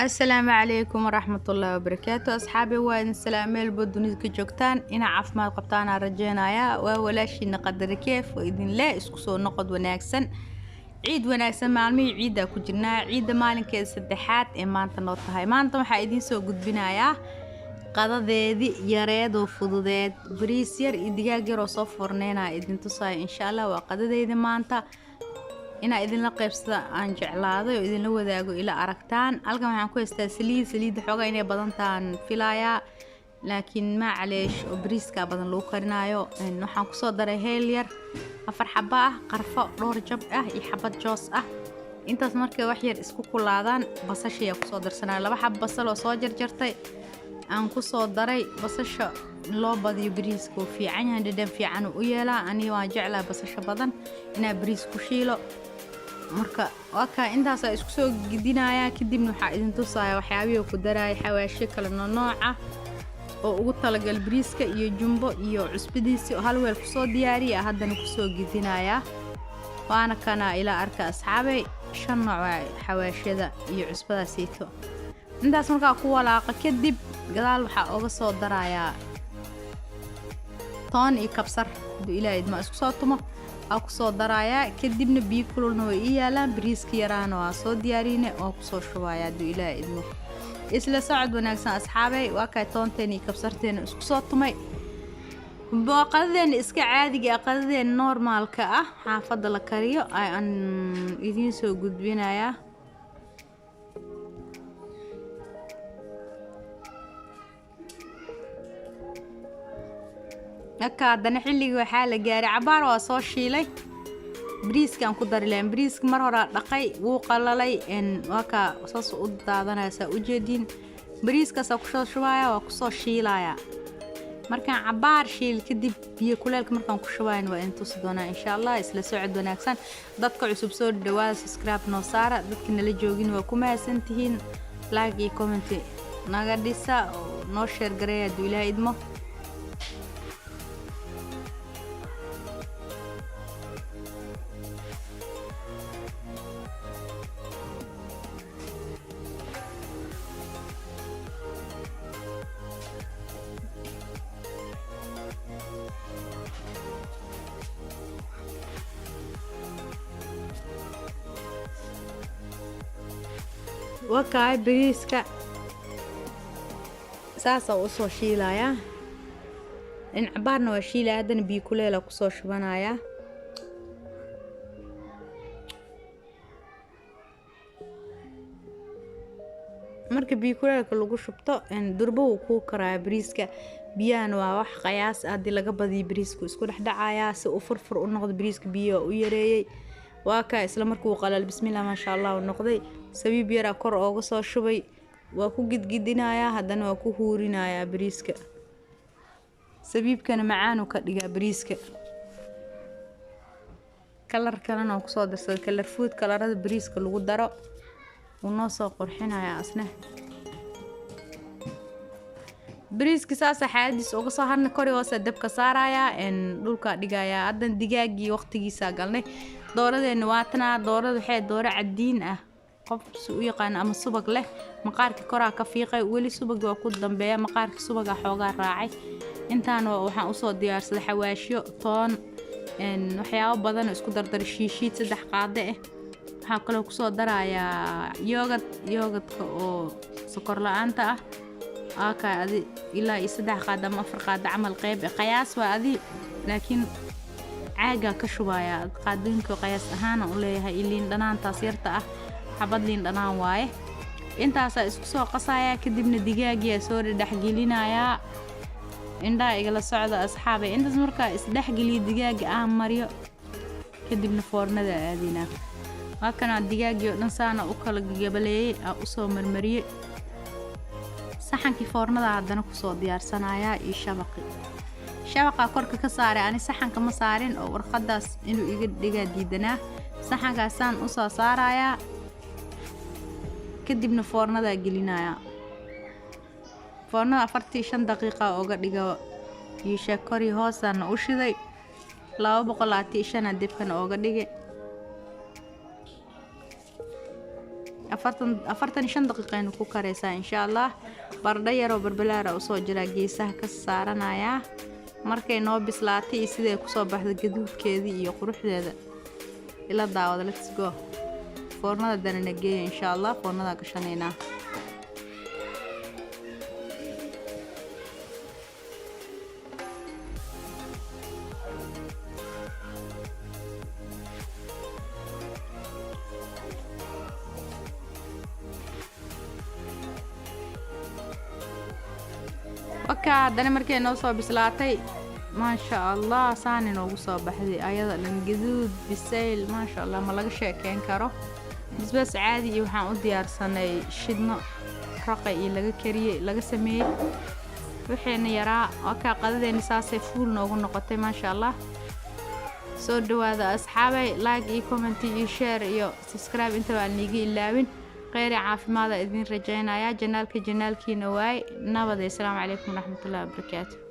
Asalaamu calaykum waraxmatullaahi wabarakaatu. Asxaabi, waa idin salaam meel bood dunida ka joogtaan, inaa caafimaad qabtaan aan rajeynayaa. Waa walaashiina Qadari Keef oo idin leh isku soo noqod wanaagsan, ciid wanaagsan. Maalmihii ciiddaa ku jirnaa, ciidda maalinkeeda saddexaad ee maanta noo tahay. Maanta waxaa idiin soo gudbinayaa qadadeedii yareed oo fududeed, bariis yar iyo digaag yar oo soo forneynaya idin tusaayo insha Allah. Waa qadadeydii maanta inaa idinla qaybsada aan jeclaaday oo idinla wadaago, ila aragtaan. Halkan waxaan ku haystaa saliid. Saliidda xoogaa inay badan tahaan filayaa, laakiin macaleesh oo bariiska badan lagu karinaayo. Waxaan kusoo daray heel yar 4 xabo ah, qarfo dhowr jab ah iyo xabad joos ah. Intaas markay wax yar isku kulaadaan, basasha kusoo darsanaya. 2 xabo basal oo soo jarjartay aan kusoo daray. Basasha loo badiyo bariiska uu fiican yahay, dhadhan fiican u yeelaa. Aniga waan jeclahay basasha badan inaa bariis ku shiilo. Marka waa kaa, intaasaa isku soo gidinayaa. Kadibna waxaa idin tusaya waxyaabihii ku daraya, xawaashyo kale nooca oo ugu talagal bariiska iyo jumbo iyo cusbadiisii oo hal weel kusoo diyaariya, haddana kusoo gidinayaa. Waana kana, ilaa arka asxaabay, 5 nooc waa xawaashyada iyo cusbadaasiito. Intaas markaa ku walaaqa kadib, gadaal waxaa oga soo darayaa toon iyo kabsar. Haduu Ilaahay idma isku soo tumo aa kusoo darayaa. Kadibna biyo kululna way ii yaalaan, bariiska yaraana waa soo diyaarine, waa kusoo shubaya hadduu Ilaahay idmo. Isla socod wanaagsan asxaabay. Waa kay toonteena iyo kabsarteena isku soo tumay. Waa qadadeena iska caadiga ah, qadadeena normaalka ah, xaafadda la kariyo ayaan idiin soo gudbinayaa. Marka haddana xilligii waxaa la gaaray, cabaar waa soo shiilay, bariiskaan ku dari lahayn. Bariiska mar horaa dhaqay, wuu qalalay. Waa kaa saas u daadanaya, saa ujeediin. Bariiskaasaa kusoo shubaya, waa kusoo shiilaya. Markaan cabaar shiil kadib, biyo kuleelka markaan ku shubayan waa idin tusi doonaa insha Allah. Isla socod wanaagsan. Dadka cusub soo dhawaada, subscribe noo saara. Dadka nala joogin waa ku mahadsantihiin, like iyo comment naga dhisa oo noo share gareeya hadduu Ilaahay idmo. Wakaay bariiska saasaa usoo shiilayaa. Cabaarna waa shiilaya, haddana biyo kuleela kusoo shubanayaa. Marka biyo kuleelka lagu shubto, durbo wuu kuu karayaa bariiska. Biyahana waa wax qayaas ah, haddii laga badiyo bariisku isku dhex dhacayaa. Si uu furfur u noqdo bariiska, biyaha u yareeyey. Waa kaa, isla markuu qalal, bismillah maasha Allah uu noqday. Sabiib yaraa kor ooga soo shubay, waa ku gidgidinayaa, haddana waa ku huurinayaa bariiska. Sabiibkana macaanuu ka dhigaa bariiska. Color kalena oo kusoo darsaday, color food, colorada bariiska lagu daro, wuu noo soo qurxinayaa asne bariiska. Saasa xaaladiisa uga soo harna, kori hoose dabka saarayaa, dhulkaa dhigayaa. Haddana digaagii waqtigiisaa galnay. Dooradeena waatanaa. Doorada waxay dooro cadiin ah, qof si u yaqaano ama subag leh. Maqaarka koraa ka fiiqay, weli subag waa ku dambeeya, maqaarka subaga xoogaa raacay. Intaan waxaan usoo diyaarsaday xawaashyo, toon, waxyaabo badan oo isku dardaray, shiishiid 3 qaado ah. Waxaa kaloo kusoo darayaa yogurt, yogurtka oo sokor la-aanta ah. Aka adi ilaa iyo 3 qaado ama 4 qaado camal, qeyb qayaas waa adi, laakiin caagaa ka shubaya qaadooyinka qayaas ahaana u leeyahay. Liin dhanaantaas yarta ah, xabad liin dhanaan waaye. Intaasaa isku soo qasaya, kadibna digaagiyaa soo dhexgelinayaa. Indhaha igala socda asxaabay. Intaas markaa isdhexgeliyo, digaaga aan mariyo, kadibna foornada aadinaa. Waa kanaa digaagii oo dhan saana u kala gabaleeyey, aa usoo marmariyey. Saxankii foornada haddana kusoo diyaarsanayaa iyo shabaqi. Shabaqaa korka ka saaray, ani saxanka ma saarin oo warqadaas inuu iga dhigaa diidanaa. Saxankaasaan usoo saarayaa, kadibna foornadaa gelinayaa. Foornada 45 daqiiqa oga dhiga iyo sheekori, hoosaana u shiday, 225 dibkana ooga dhigay. 40, 45 daqiiqaynu ku karaysaa, insha Allah. Baradho yaroo barbalaara usoo jiraa geesaha ka saaranayaa. Markay noo bislaatay iyo siday kusoo baxda gaduudkeedii iyo quruxdeeda ila daawada. Let's go, foornada danana geeya, insha Allah. Foornada gashanaynaa. Wakaa haddana markay noo soo bislaatay, maasha Allah, saani noogu soo baxday ayada dhan gaduud bisayl, maasha Allah, ma laga sheekeyn karo. Basbaas caadi iyo waxaan u diyaarsanay shidno raqay iyo laga kariyey, laga sameeyey waxayna yaraa. Wakaa qadadeena saasay fuul noogu noqotay, maasha Allah. Soo dhawaada asxaabay, like iyo comment iyo share iyo subscribe intaba aan liiga ilaawin. Kheyr iyo caafimaada idin rajaynaya. Channelka channelkiina waay. Nabad. Assalaamu calaykum waraxmatullahi wabarakaatu.